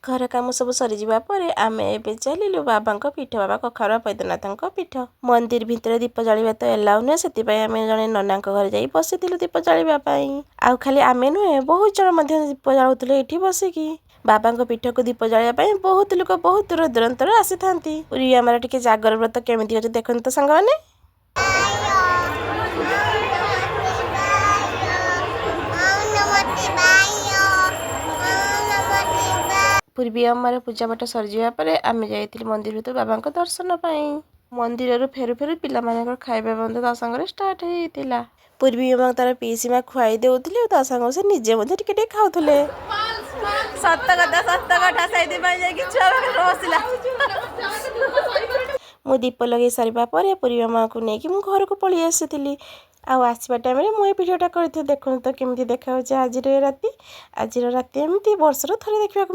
ଘର କାମ ସବୁ ସରିଯିବା ପରେ ଆମେ ଏବେ ଚାଲିଲୁ ବାବାଙ୍କ ପୀଠ, ବାବା କଖାରୁଆ ବୈଦ୍ୟନାଥଙ୍କ ପୀଠ। ମନ୍ଦିର ଭିତରେ ଦୀପ ଜାଳିବା ତ ଏଲାଉ ନୁହେଁ, ସେଥିପାଇଁ ଆମେ ଜଣେ ନନାଙ୍କ ଘରେ ଯାଇ ବସିଥିଲୁ ଦୀପ ଜାଳିବା ପାଇଁ। ଆଉ ଖାଲି ଆମେ ନୁହେଁ, ବହୁତ ଜଣ ମଧ୍ୟ ଦୀପ ଜାଳୁଥିଲେ ଏଇଠି ବସିକି। ବାବାଙ୍କ ପୀଠକୁ ଦୀପ ଜାଳିବା ପାଇଁ ବହୁତ ଲୋକ ବହୁତ ଦୂର ଦୂରାନ୍ତରୁ ଆସିଥାନ୍ତି। ପୁରୀ ଆମର ଟିକେ ଜାଗର ବ୍ରତ କେମିତି ଅଛି ଦେଖନ୍ତୁ ତ ସାଙ୍ଗମାନେ। ପୂର୍ବୀ ଆମର ପୂଜାପାଠ ସରିଯିବା ପରେ ଆମେ ଯାଇଥିଲୁ ମନ୍ଦିର ଭିତରୁ ବାବାଙ୍କ ଦର୍ଶନ ପାଇଁ। ମନ୍ଦିରରୁ ଫେରୁ ଫେରୁ ପିଲାମାନଙ୍କର ଖାଇବା ମଧ୍ୟ ତା ସାଙ୍ଗରେ ଷ୍ଟାର୍ଟ ହେଇଯାଇଥିଲା। ପୂର୍ବୀ ମାଙ୍କୁ ତାର ପିଇସୀ ମା ଖୁଆଇ ଦେଉଥିଲେ ଆଉ ତା ସାଙ୍ଗକୁ ସେ ନିଜେ ମଧ୍ୟ ଟିକେ ଟିକେ ଖାଉଥିଲେ। ସତ କଥା, ସତ କଥା। ସେଇଥିପାଇଁ ଯାଇକି ଛୁଆ ପାଖରେ ବସିଲା। ମୁଁ ଦୀପ ଲଗେଇ ସାରିବା ପରେ ପୂର୍ବି ମାକୁ ନେଇକି ମୁଁ ଘରକୁ ପଳେଇ ଆସିଥିଲି। ଆଉ ଆସିବା ଟାଇମ୍ରେ ମୁଁ ଏ ଭିଡ଼ିଓଟା କରିଥିଲି। ଦେଖନ୍ତୁ ତ କେମିତି ଦେଖାଯାଉଛି ଆଜିର ଏ ରାତି। ଆଜିର ରାତି ଏମିତି ବର୍ଷର ଥରେ ଦେଖିବାକୁ